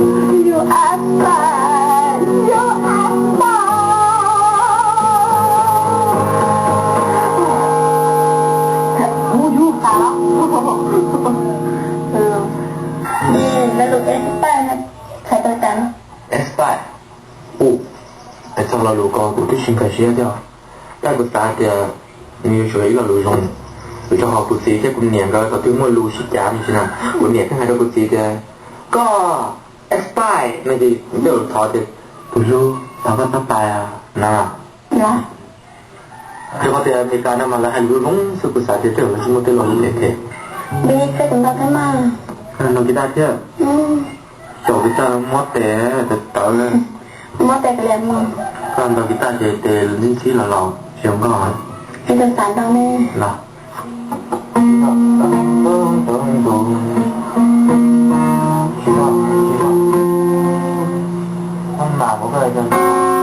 Yus ab pais, yus ab pais. Kuv yug tas. Lo lus ab pais no txhais tau cas? Ab pais. Ua, es txog lo lus ko kuv twb tsis nkag siab thiab. Tab kuv xav tias nws yuav tsum yog ib lo lus zoo, vim rau qhov kuv txiv thiab kuv niam nkawd thaum twg muaj lus sib cav me ntsis na, kuv niam thiaj hais rau kuv txiv tias, koj ab pais no ces tej zaum thov tias, tus hlub thov koj tab pais na. Rau qhov tias Amelikas no mas lawv hais lus zoo xwb, kuv xav tias tej zaum lawv tsis muaj tej lo lus phem phem. Ntaus kitaj thiab. Xyaum kitaj mob tes tawv tawv. Koj ntaus kitaj ces tes ntxhib ntxhib los laus tsis zoo nkauj. Los.